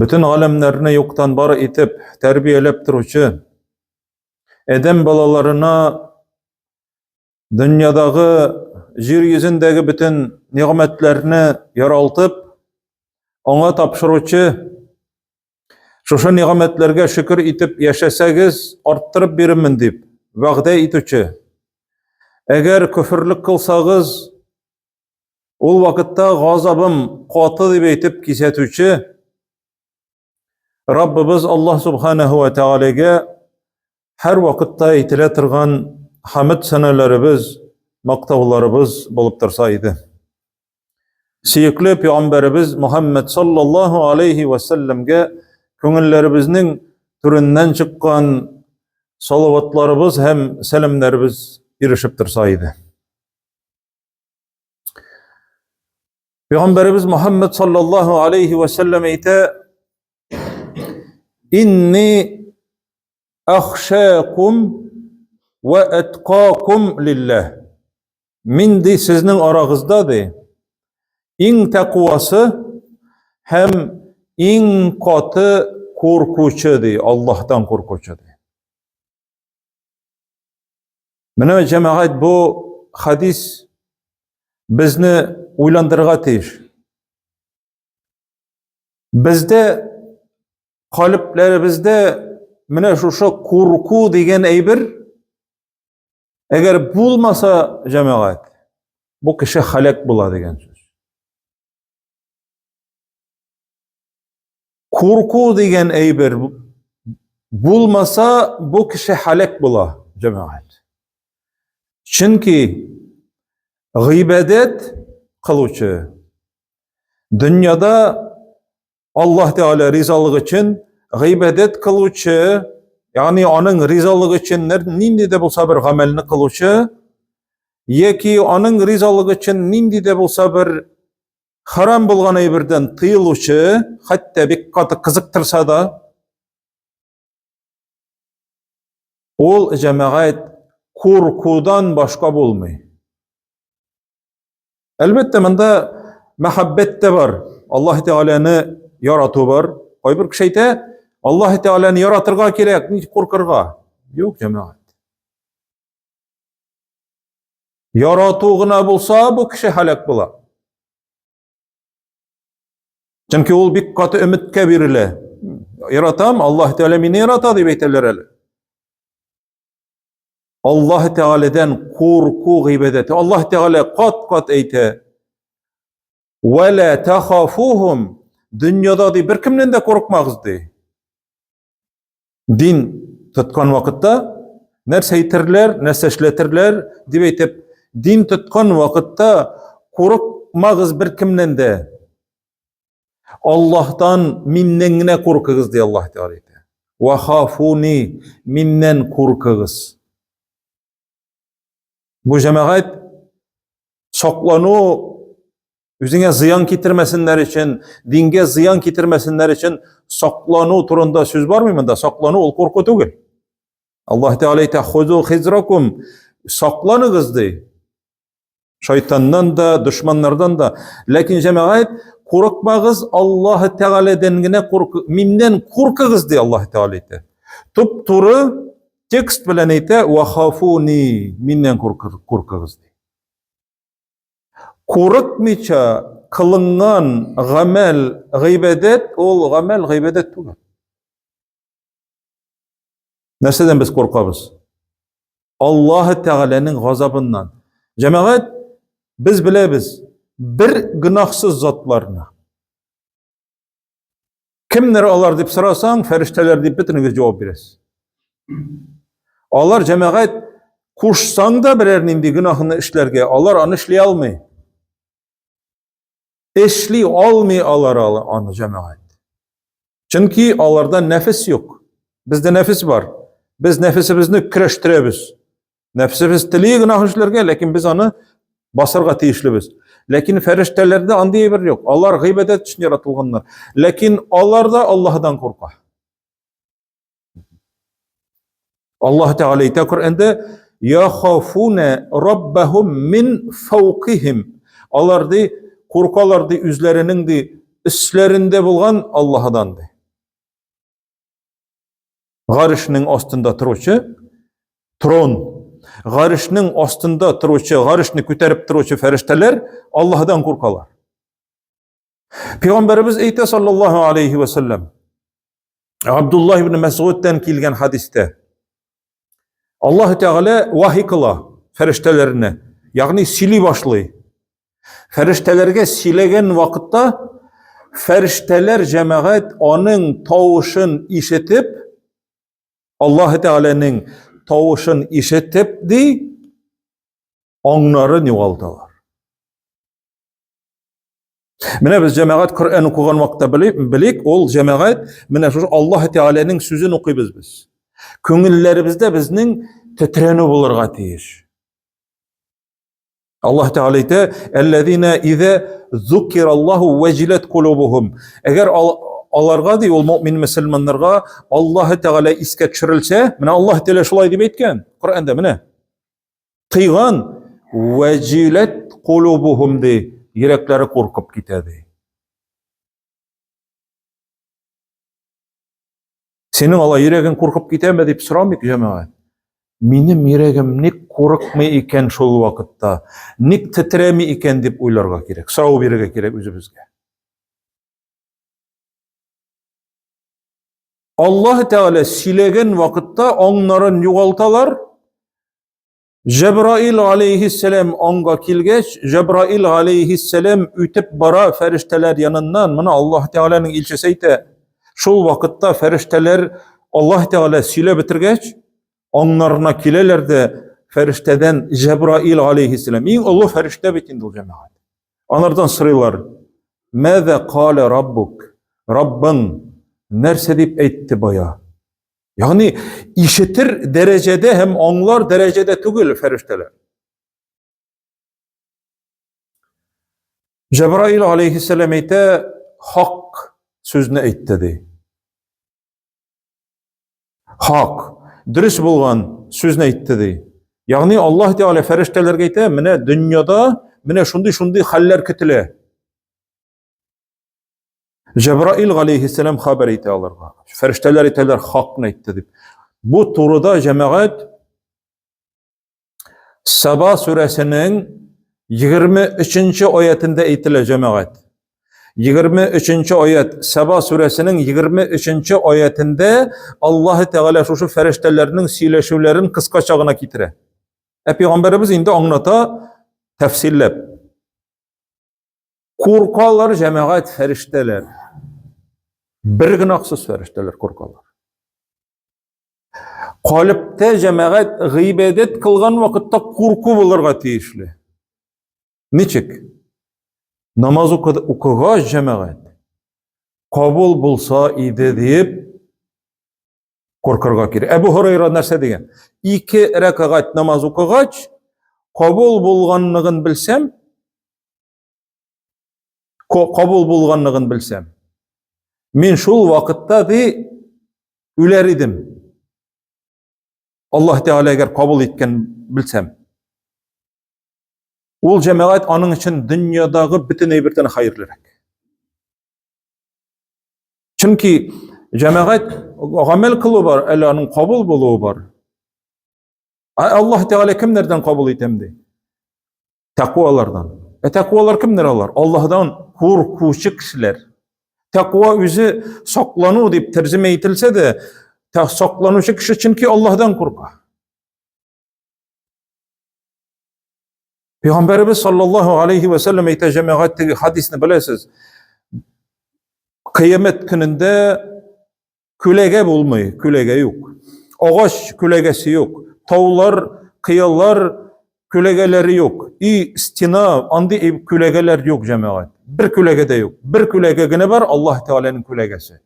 Бөтен галәмнәрне юктан бар итеп тәрбияләп торучы, адәм балаларына дөньядагы җир йөзендәге бөтен нигъмәтләрне яралтып, аңа тапшыручы, шушы нигъмәтләргә шөкер итеп яшәсәгез, арттырып бирермен дип вәгъдә итүче. Әгәр көферлек кылсагыз, Ул вакытта газабым каты дип әйтеп кисәтүче Раббыбыз Аллаһ Субханаһу ва Тәгаләгә һәр вакытта әйтелә торган хамд сәнәләребез, мактауларыбыз булып торса иде. Сөекле пәйгамбәребез Мухаммад саллаллаһу алейхи ва сәлләмгә күңелләребезнең түреннән чыккан салаватларыбыз һәм сәламнәребез ирешеп торса иде. Пәйгамбәребез Мухаммад саллаллаһу алейхи ва сәлләм әйтә: "Инни ахшакум ва атқакум лиллаһ." Мин ди сезнең арагызда ди иң тәкъвасы һәм иң каты куркучы ди, Аллаһтан куркучы ди. Менә җәмәгать бу хадис безне уйландырырга тиеш. Бездә калепләребездә менә шушы курку дигән әйбер әгәр булмаса, җәмәгать, бу кеше халәк була дигән сүз. Курку дигән әйбер булмаса, бу кеше халәк була, җәмәгать. Чөнки гыйбадәт кылучы дөньяда Аллаһ Тәгалә ризалыгы өчен гыйбадәт кылучы, ягъни аның ризалыгы өчен нинди дә булса бер гамәлне кылучы яки аның ризалыгы өчен нинди дә булса бер Харам булган әйбердән тыелучы, хәтта бик каты кызыктырса да, ул җәмәгать куркудан башка булмый. Әлбәттә, монда мәхәббәт тә бар. Аллаһ Тәгаләне ярату бар. Кайбер кеше әйтә, Аллаһ Тәгаләне яратырга кирәк, ничек куркырга? Юк, җәмәгать. Ярату гына булса, бу кеше һәлак була. Чөнки ул бик каты өметкә бирелә. Яратам, Аллаһ Тәгалә мине ярата дип әйтәләр әле. Аллаһ Тәгаләдән курку гыйбадәте. Аллаһ Тәгалә кат-кат әйтә. Ва ла тахафухум. Дөньяда ди беркемнән дә курыкмагыз ди. Дин тоткан вакытта нәрсә әйтерләр, нәрсә эшләтерләр дип әйтеп, дин тоткан вакытта курыкмагыз беркемнән дә. Аллаһтан миннән генә куркыгыз, ди Аллаһ Тәгалә әйтә. Ва хафуни, миннән куркыгыз. Бу җәмәгать саклану Үзеңә зыян китермәсеннәр өчен, дингә зыян китермәсеннәр өчен саклану турында сүз бармы монда? Саклану ул курку түгел. Аллаһ Тәгалә әйтә: "Хузу хизракум", сакланыгыз ди. Шайтаннан да, дошманнардан да. Ләкин җәмәгать, курыкмагыз, Аллаһ Тәгаләдән генә курк, миннән куркыгыз ди Аллаһ Тәгалә әйтә. Туп-туры текст белән әйтә: "Ва хафуни", миннән куркыгыз ди. Курыкмыйча кылынган гамәл, гыйбадәт, ул гамәл гыйбадәт түгел. Нәрсәдән без куркабыз? Аллаһ Тәгаләнең газабыннан. Җәмәгать, без беләбез, бер гөнаһсыз затларны. Кемнәр алар дип сорасаң, фәрештәләр дип бөтенегез җавап бирәсез. Алар җәмәгать кушсаң да берәр нинди гөнаһны эшләргә, алар аны эшли алмый. Эшли алмый алар аны җәмәгать. Чөнки аларда нәфес юк. Бездә нәфес бар. Без нәфесебезне көрәштерәбез. Нәфсебез тели гөнаһ эшләргә, ләкин без аны басарга тиешлебез. Ләкин фәрештәләрдә андый әйбер юк. Алар гыйбадәт өчен яратылганнар. Ләкин алар да Аллаһдан курка. Аллаһ Тәгалә әйтә Коръәндә: "Яхафуна раббахум мин фawqihim." Алар ди куркалар ди үзләренең ди өсләрендә булган Аллаһдан ди. Гарешнең астында торучы трон. Гарешнең астында торучы, гарешне күтәреп торучы фәрештәләр Аллаһдан куркалар. Пәйгамбәребез әйтә саллаллаһу алейхи ва саллям. Абдуллаһ ибн Мәсгудтан килгән хадистә Аллаһ Тәгалә вахи кыла фәрештәләренә, ягъни сөйли башлый. Фәрештәләргә сөйләгән вакытта фәрештәләр җәмәгать аның тавышын ишетеп, Аллаһ Тәгаләнең тавышын ишетеп ди, аңнарын югалталар. Менә без җәмәгать Коръән укыган вакытта белик, ул җәмәгать менә шушы Аллаһ Тәгаләнең сүзен укыйбыз без. Күңелләребездә безнең тетрәнү булырга тиеш. Аллаһ Тәгалә әйтә: "Әлләзина иза зукираллаһу ваҗилат кулубухум". Әгәр аларга ди, ул мөмин мөселманнарга Аллаһ Тәгалә искә төшерелсә, менә Аллаһ Тәгалә шулай дип әйткән Коръәндә, менә. Тыйган вәҗиләт кулубухум ди, йөрәкләре куркып китә ди. Синең алай йөрәгең куркып китәме дип сорамыйк, җәмәгать. Минем йөрәгем ник курыкмый икән шул вакытта, ник тетрәми икән дип уйларга кирәк, сорау бирергә кирәк үзебезгә. Аллаһ Тәгалә сөйләгән вакытта аңнарын югалталар. Җәбраил алейхиссәлам аңга килгәч, Җәбраил алейхиссәлам үтеп бара фәрештәләр яныннан. Моны Аллаһ Тәгаләнең илчесе әйтә. Шул вакытта фәрештәләр Аллаһ Тәгалә сөйләп бетергәч, аңнарына киләләр дә фәрештәдән Җәбраил алейхиссәлам, иң олы фәрештә бит инде ул җәмәгать. Анардан сорыйлар: "Мәзә калә раббук?" Раббың нәрсә дип әйтте бая? Ягъни ишетер дәрәҗәдә һәм аңлар дәрәҗәдә түгел фәрештәләр. Җәбраил алейхиссәлам әйтә, хак сүзне әйтте ди. Хак, дөрес булган сүзне әйтте ди. Ягъни Аллаһ Тәгалә фәрештәләргә әйтә, менә дөньяда менә шундый-шундый хәлләр көтелә. Җәбраил галәйһиссәлам хәбәр итә аларга. Фәрештәләр әйтәләр, хакны әйтте дип. Бу турыда җәмәгать Саба сүрәсенең 23 аятендә әйтелә җәмәгать. 23 аят Саба сүрәсенең 23 аятендә Аллаһ Тәгалә шушы фәрештәләрнең сөйләшүләрен кыскача гына китерә. Ә пәйгамбәребез инде аңлата тәфсилләп. Куркалар җәмәгать фәрештәләр. Бер гөнаһсыз фәрештәләр куркалар. Калептә җәмәгать гыйбадәт кылган вакытта курку булырга тиешле. Ничек? Намаз укыгач җәмәгать кабул булса иде дип куркырга кирәк. Әбу Һурайра нәрсә дигән? Ике рәкәгать намаз укыгач, кабул булганлыгын белсәм, кабул булганлыгын белсәм, мин шул вакытта ди үләр идем. Аллаһ Тәгалә әгәр кабул иткән белсәм. Ул җәмәгать аның өчен дөньядагы бөтен әйбердән хәерлерәк. Чөнки җәмәгать гамәл кылу бар, әле аның кабул булуы бар. Ә Аллаһ Тәгалә кемнәрдән кабул итәм ди? Тәкъвалардан. Ә тәкъвалар кемнәр алар? Аллаһдан куркучы кешеләр. Тәкъва үзе саклану дип тәрҗемә ителсә дә, сакланучы кеше чөнки Аллаһдан курка. Пәйгамбәребез саллаллаһу алейхи ва саллям әйтә җәмәгать теге хадисны беләсез. Кыямәт көнендә күләгә булмый, күләгә юк. Агач күләгәсе юк. Таулар, кыялар күләгәләре юк. И стена, андый күләгәләр юк җәмәгать. Бер күләгә дә юк. Бер күләгә генә бар, Аллаһ Тәгаләнең күләгәсе.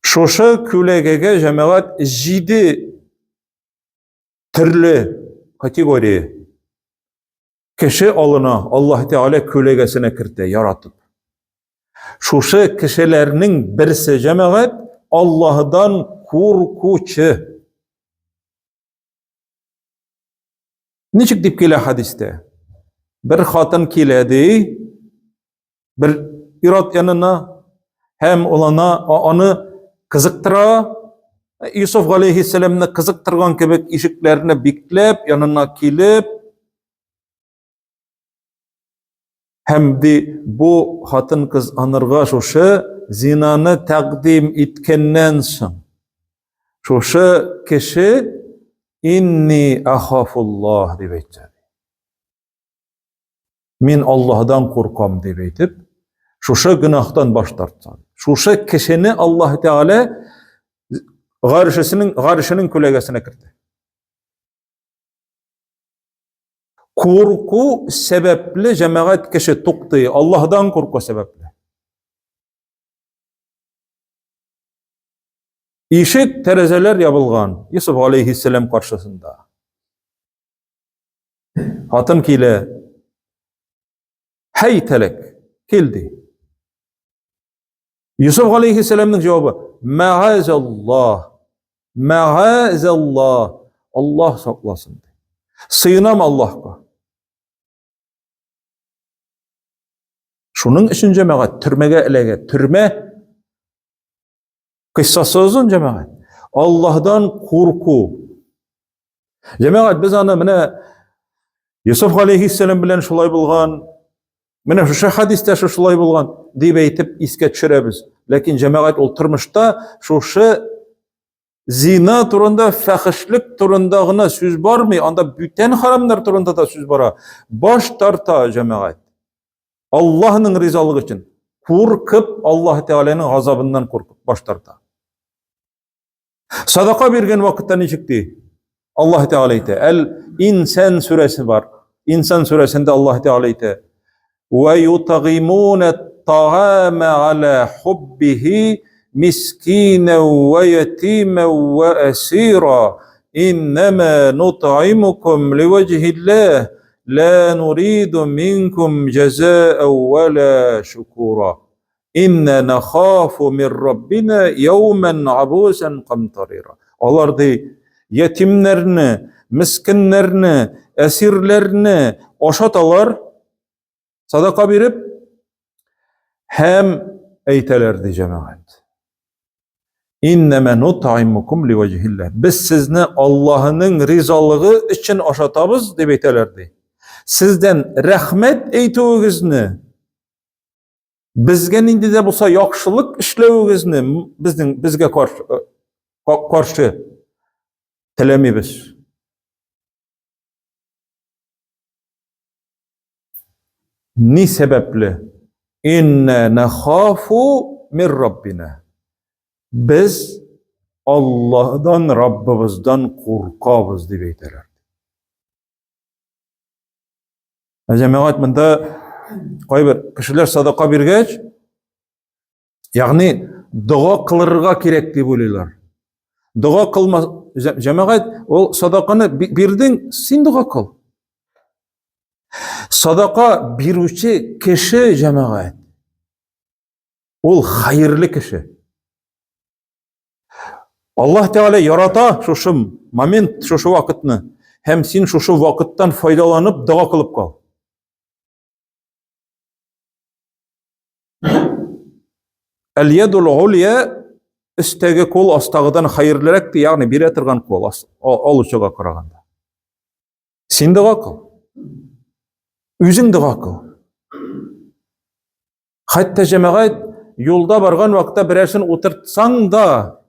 Шушы күләгәгә җәмәгать 7 төрле категория кеше алына, Аллаһ Тәгалә күләгәсенә кертә, яратып. Шушы кешеләрнең берсе җәмәгать Аллаһдан куркучы. Ничек дип килә хадистә? Бер хатын килә ди, бер ир-ат янына һәм ул ана аны Кызыктыра. Юсуф галәйһиссәламны кызыктырган кебек ишекләрне бикләп, янына килеп, һәм ди бу хатын-кыз анырга шушы зинаны тәкъдим иткәннән соң шушы кеше инни ахафуллаһ дип әйтте. Мин Аллаһдан куркам дип әйтеп, шушы гөнаһтан баш тартса. Шушы кешене Аллаһ Тәгалә гаршесенең гаршенең күләгәсенә кертә. Курку сәбәпле җәмәгать кеше туктый, Аллаһдан курку сәбәпле. Ишек, тәрәзәләр ябылган Юсуф алейхиссәлам каршысында. Хатын килә. Хәй тәләк, кил ди. Юсуф алейхиссәламның җавабы: Мәгазаллаһ. Мәгазаллаһ. Аллаһ сакласын ди. Сыенам Аллаһка. Шуның өчен җәмәгать төрмәгә эләгә. Төрмә кыйссасы озын җәмәгать. Аллаһдан курку. Җәмәгать без аны менә Юсуф алейхиссәлам белән шулай булган, менә шушы хәдистә шулай булган дип әйтеп искә төшерәбез. Ләкин җәмәгать ул тормышта шушы зина турында, фәхешлек турында гына сүз бармый, анда бүтән харамнар турында да сүз бара. Баш тарта җәмәгать. Аллаһның ризалыгы өчен куркып, Аллаһ Тәгаләнең газабыннан куркып баш тарта. Садака биргән вакытта ничек ди? Аллаһ Тәгалә әйтә. Әл Инсан сүрәсе бар. Инсан сүрәсендә Аллаһ Тәгалә әйтә. Ва ютагимуна таама ала хуббихи мискина ва ятима ва асира. Иннама нут'имукум ливаҗһиллаһ ла нуриду минкум җәза'ан ва ла шукура. Инна нахафу мир раббина яуман абусан камтарира. Алар ди ятимнәрне, мескеннәрне, әсирләрне ашаталар, садака биреп һәм әйтәләр ди җәмәгать. Иннәмә нут'имукум ливаҗһилләһ. Без сезне Аллаһының ризалыгы өчен ашатабыз дип әйтәләр ди. Сездән рәхмәт әйтүегезне Безгә нинди дә булса яхшылык эшләвегезне безнең безгә каршы э, каршы теләмибез. Ни сәбәпле? Инна нахафу мир раббина. Без Аллаһдан, Раббыбыздан куркабыз дип әйтәләр. Ә җәмәгать монда кайбер кешеләр садака биргәч, ягъни дога кылырга кирәк дип уйлыйлар. Дога кылма, җәмәгать, ул садаканы бирдең, син дога кыл. Садака бирүче кеше җәмәгать. Ул хәерле кеше. Аллаһ Тәгалә ярата шушы момент, шушы вакытны. Һәм син шушы вакыттан файдаланып дога кылып кал. Әл-ядул улия өстәге кул астагыдан хәерлерәк ди, ягъни бирә торган кул алучыга караганда. Син дога кыл. Үзең дога кыл. Хәтта җәмәгать юлда барган вакытта берәрсен утыртсаң да,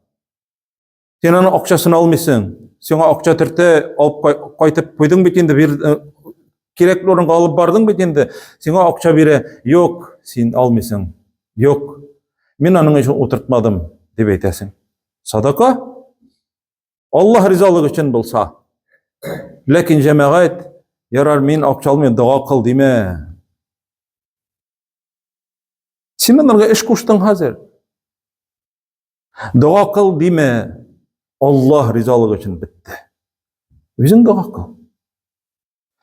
син аның акчасын алмыйсың. Сиңа акча төртә, алып кайтып куйдың бит инде, бир, э, кирәкле урынга алып бардың бит инде. Сиңа акча бирә. Юк, син алмыйсың. Юк. Мин аның өчен утыртмадым, дип әйтәсең. Садака Аллаһ ризалыгы өчен булса. Ләкин җәмәгать, ярар, мин акча алмыйм, дога кыл димә. Син аларга эш куштың хәзер. Дога кыл димә. Аллаһ ризалыгы өчен бетте. Үзең дога кыл.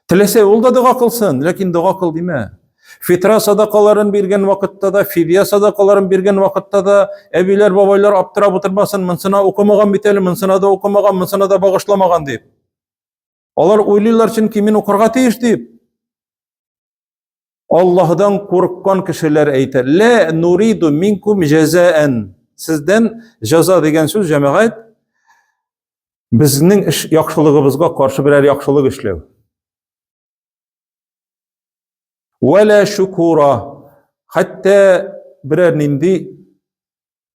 Теләсә ул да дога кылсын, ләкин дога кыл димә. Фитра садакаларын биргән вакытта да, фидия садакаларын биргән вакытта да әбиләр, бабайлар аптырап утырмасын, монсына укымаган бит әле, монсына да укымаган, монсына да багышламаган дип. Алар уйлыйлар, чөнки мин укырга тиеш дип. Аллаһдан курыккан кешеләр әйтә, "Ла нуриду минкум җәзаән". Сездән җәза дигән сүз җәмәгать безнең эш яхшылыгыбызга каршы берәр яхшылык эшләү. Вәлә шукура. Хәтта берәр нинди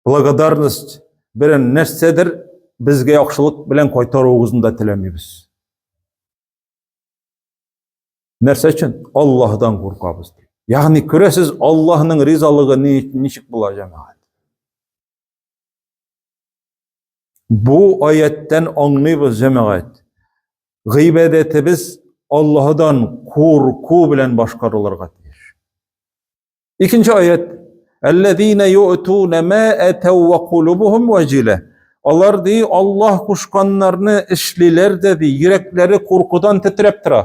благодарность, берәр нәрсәдер безгә яхшылык белән кайтаруыгызны да теләмибез. Нәрсә өчен? Аллаһдан куркабыз. Ягъни күрәсез, Аллаһның ризалыгы ничек була, җәмәгать? Бу аяттан аңлыйбыз, җәмәгать. Гыйбадәтебез Аллаһдан курку белән башкарылырга тиеш. Икенче аят. Әлләзина ю'туна ма атау ва кулубухум ваҗила. Алар ди Аллаһ кушканнарны эшлиләр дә ди, йөрәкләре куркудан тетрәп тора.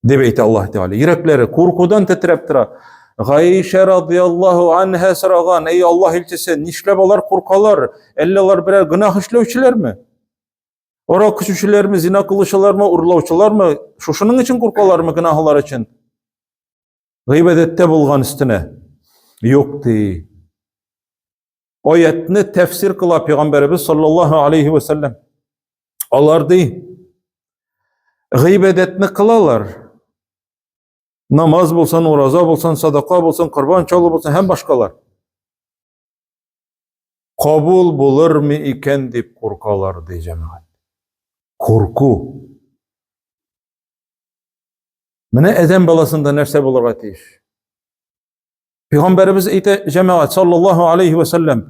Дип әйтә Аллаһ Тәгалә. Йөрәкләре куркудан тетрәп тора. Гаишә радияллаһу анһа сораган: "Эй Аллаһ илчесе, нишләп алар куркалар? Әллә алар берәр гөнаһ эшләүчеләрме?" Арак эчүчеләрме, зина кылучылармы, урлаучылармы? Шушының өчен куркалармы гөнаһлар өчен? Гыйбадәттә булган өстенә. Юк ди. Аятны тәфсир кыла пәйгамбәребез саллаллаһу алейхи ва саллям. Алар ди гыйбадәтне кылалар. Намаз булсын, ураза булсын, садака булсын, корбан чалу булсын һәм башкалар. Кабул булырмы икән дип куркалар, ди җәмәгать. Курку. Менә адәм баласында нәрсә булырга тиеш? Пәйгамбәребез әйтә, җәмәгать, саллаллаһу алейхи ва саллям,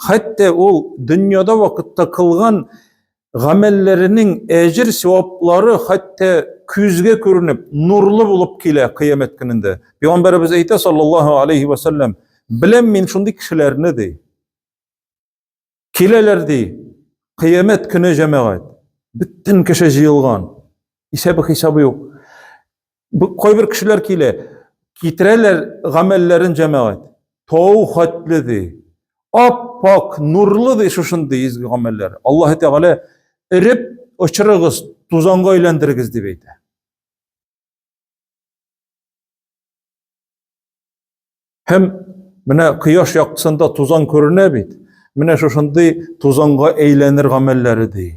хәтта ул дөньяда вакытта кылган гамәлләренең әҗер саваплары хәтта күзгә күренеп, нурлы булып килә кыямәт көнендә. Пәйгамбәребез әйтә, саллаллаһу алейхи ва саллям, беләм мин шундый кешеләрне ди. Киләләр ди, кыямәт көне җәмәгать. Бөтен кеше җыелган. Исәбе хисабы юк. Кайбер кешеләр килә, китерәләр гамәлләрен җәмәгать. Тау хәтле ди. Ап-ак, нурлы ди шушындый изге гамәлләр. Аллаһ Тәгалә эреп очырыгыз, тузанга әйләндерегез дип әйтә. Һәм менә кояш яктысында тузан күренә бит. Менә шушындый тузанга әйләнер гамәлләре ди.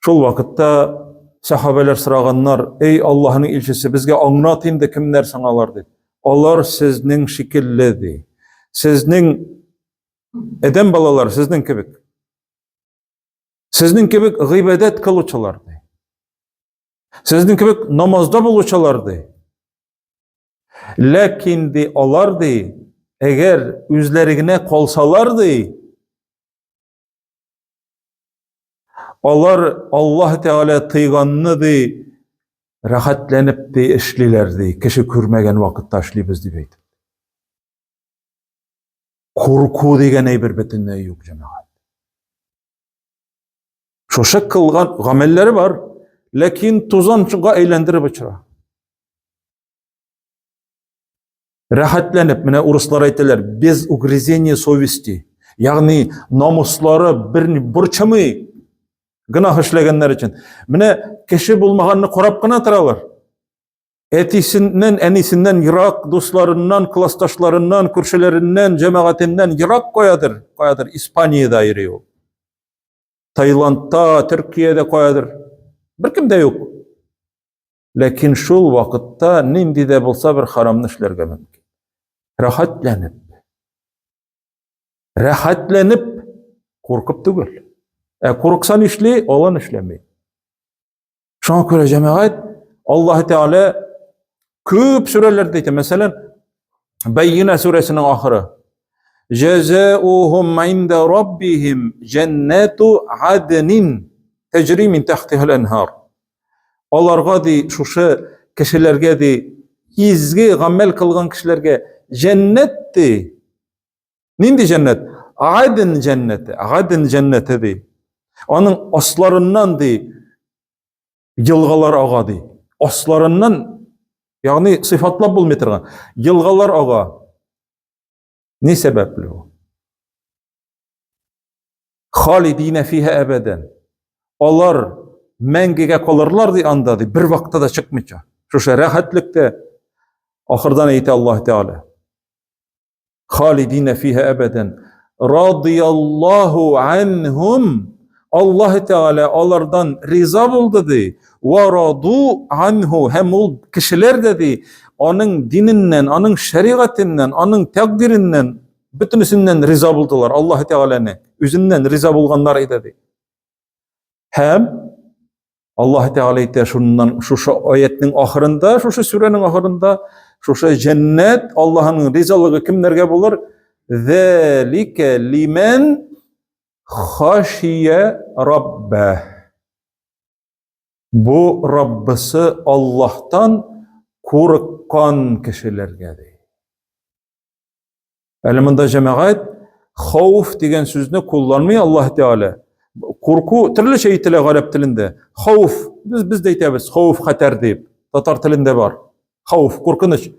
Шул вакытта сахабәләр сораганнар, "Эй Аллаһның илчесе, безгә аңлат инде кемнәр соң алар?" дип. Алар сезнең шикелле ди. Сезнең адәм балалар сезнең кебек. Сезнең кебек гыйбадәт кылучылар ди. Сезнең кебек намазда булучылар ди. Ләкин ди алар ди, әгәр үзләре генә калсалар ди, Алар Аллаһ Тәгалә тыйганны ди, рәхәтләнеп ди эшлиләр ди, кеше күрмәгән вакытта эшлибез дип әйтеп. Курку дигән әйбер бөтенләй юк, җәмәгать. Шушы кылган гамәлләре бар, ләкин тузан чуга әйләндереп очыра. Рәхәтләнеп, менә урыслар әйтәләр, без угрызения совести. Ягъни намуслары бер борчымый гөнаһ эшләгәннәр өчен. Менә кеше булмаганны карап кына торалар. Әтисеннән, әнисеннән ерак, дусларыннан, классташларыннан, күршеләреннән, җәмәгатеннән ерак каядыр, каядыр Испаниядә йөри ул. Таиландта, Төркиядә каядыр. Беркем дә юк. Ләкин шул вакытта нинди дә булса бер харамны эшләргә мөмкин. Рәхәтләнеп. Рәхәтләнеп куркып түгел. Ә курыкса нишли? Алан эшләми. Шуңа күрә җәмәгать Аллаһ Тәгалә күп сүрәләрдә әйтә. Мәсәлән, Бәййинә сүрәсенең ахыры. Җәзаухум инда раббихим җәннату аднин таҗри мин тахтиха анһар. Аларга ди шушы кешеләргә ди изге гамәл кылган кешеләргә җәннәт ди. Нинди җәннәт? Аден җәннәте, Аден җәннәте ди. Аның асларыннан ди елгалар ага ди. Асларыннан, ягъни сыйфатлап булмый торган елгалар ага. Ни сәбәпле ул? Халидина фиһа әбәдән. Алар мәңгегә калырлар ди анда ди, бер вакытта да чыкмыйча. Шушы рәхәтлектә ахырдан әйтә Аллаһ Тәгалә. Халидина фиһа әбәдән. Радияллаһу анһум. Аллаһ Тәгалә алардан риза булды ди. Ва раду анһу һәм ул кешеләр дә ди, аның диненнән, аның шәригатеннән, аның тәкъдиреннән бөтенесеннән риза булдылар. Аллаһ Тәгаләне үзеннән риза булганнар иде ди. Һәм Аллаһ Тәгалә әйтә шуннан шушы аятның ахырында, шушы сүрәнең ахырында, шушы җәннәт Аллаһның ризалыгы кемнәргә булыр? Зәлика лиман хашия рабба. Бу Раббысы Аллаһтан курыккан кешеләргә ди. Әле монда җәмәгать хауф дигән сүзне кулланмый Аллаһ Тәгалә. Курку төрлечә әйтелә гарәп телендә. Хауф, без без дә әйтәбез, хауф хәтәр дип. Татар телендә бар. Хауф, куркыныч.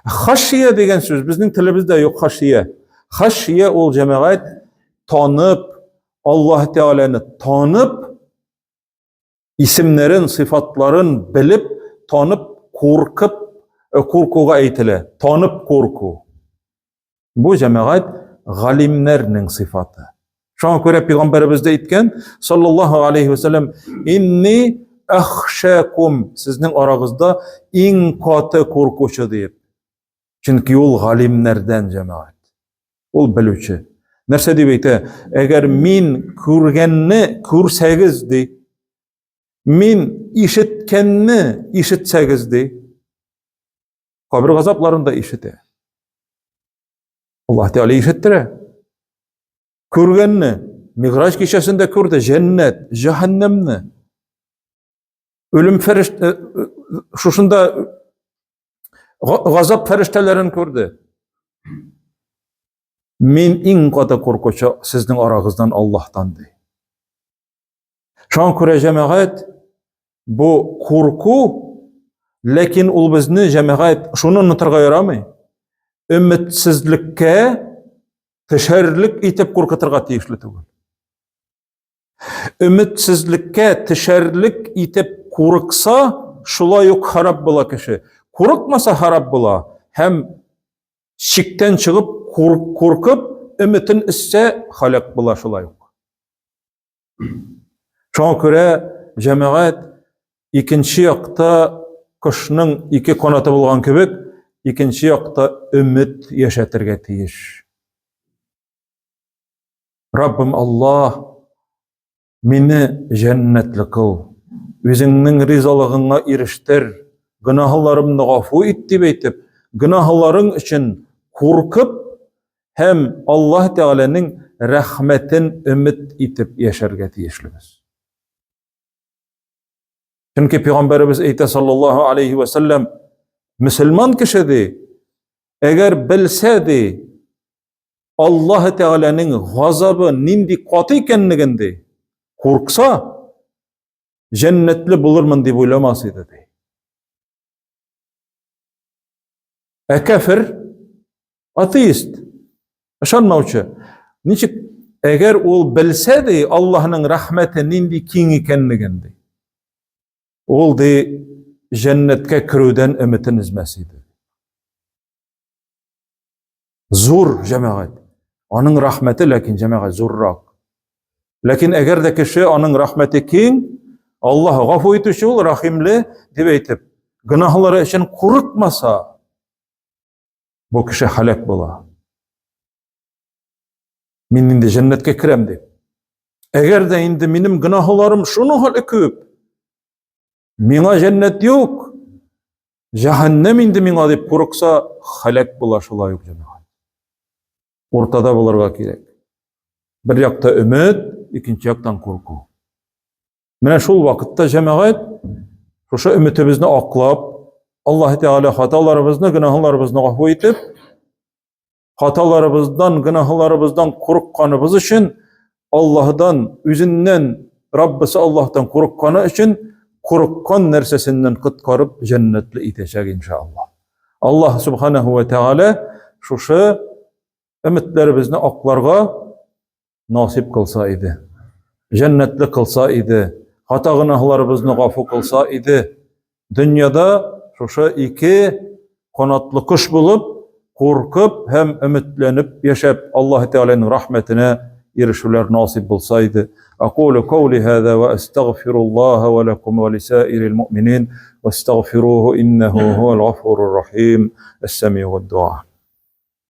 Хашия дигән сүз безнең телебездә юк хашия. Хашия ул җәмәгать танып, Аллаһ Тәгаләне танып, исемнәрен, сыйфатларын белеп, танып, куркып, э, куркуга әйтелә. Танып курку. Бу җәмәгать галимнәрнең сыйфаты. Шуңа күрә пәйгамбәребез дә әйткән, саллаллаһу алейхи ва саллям, инни ахшакум, сезнең арагызда иң каты куркучы диеп. Чөнки ул галимнәрдән җәмәгать. Ул белүче. Нәрсә дип әйтә? Әгәр мин күргәнне күрсәгез ди, мин ишеткәнне ишетсәгез ди, кабер газапларын да ишетә. Аллаһ Тәгалә ишеттерә. Күргәнне, Миграҗ кичәсендә күрде, җәннәт, җәһәннәмне. Үлем фәрештә э, э, шушында газап фәрештәләрен күрде. Мин иң каты куркучы сезнең арагыздан Аллаһтан ди. Шуңа күрә җәмәгать бу курку, ләкин ул безне җәмәгать шуны онытырга ярамый. Өметсезлеккә төшәрлек итеп куркытырга тиешле түгел. Өметсезлеккә төшәрлек итеп курыкса, шулай ук харап була кеше. Курыкмаса харап була һәм чиктән чыгып куркып, өметен өзсә, халак була шулай ук. Шуңа күрә җәмәгать икенче якта кошның ике канаты булган кебек, икенче якта өмет яшәтергә тиеш. Раббым Аллаһ, мине җәннәтле кыл, үзеңнең ризалыгыңа ирештер, гөнаһларымны гафу ит дип әйтеп, гөнаһларың өчен куркып һәм Аллаһ Тәгаләнең рәхмәтен өмет итеп яшәргә тиешлебез. Чөнки пәйгамбәребез әйтә саллаллаһу алейхи ва саллям, мөселман кеше ди, әгәр белсә ди, Аллаһ Тәгаләнең газабы нинди каты икәнлеген ди, куркса, җәннәтле булырмын дип уйламас иде ди. Ә кәфер атеист, ышанмаучы. Ничек әгәр ул белсә ди, Аллаһның рәхмәте нинди киң икәнлеген ди. Ул ди җәннәткә керүдән өметен өзмәс иде. Зур җәмәгать. Аның рәхмәте ләкин җәмәгать зуррак. Ләкин әгәр дә кеше аның рәхмәте киң, Аллаһ гафу итүче ул, рәхимле дип әйтеп, гөнаһлары өчен курыкмаса, бу кеше һәлак була. Мин инде җәннәткә керәм дип. Әгәр дә инде минем гөнаһларым шуның хәле күп, миңа җәннәт юк, Җәһәннәм инде миңа дип курыкса, халәк була шулай ук җәмәгать. Уртада булырга кирәк. Бер якта өмет, икенче яктан курку. Менә шул вакытта җәмәгать шушы өметебезне аклап, Аллаһ Тәгалә хаталарыбызны, гөнаһларыбызны гафу итеп, хаталарыбыздан, гөнаһларыбыздан курыкканыбыз өчен Аллаһдан, үзеннән, Раббысы Аллаһтан курыкканы өчен курыккан нәрсәсеннән коткарып җәннәтле итәчәк иншаллаһ. Аллаһ субханаһу ва тәгалә шушы өметләребезне акларга насыйп кылса иде. Җәннәтле кылса иде. Хата гөнаһларыбызны гафу кылса иде. Дөньяда шушы ике канатлы кош булып, куркып һәм өметләнеп яшәп, Аллаһ Тәгаләнең рәхмәтенә ирешүләр насыйп булса иде. Акулу каули һаза ва астагфируллаһа ва лакум ва лисаирил муъминин вастагфируһу иннаху хуал гафурур рахим. Әс-самиу дуа.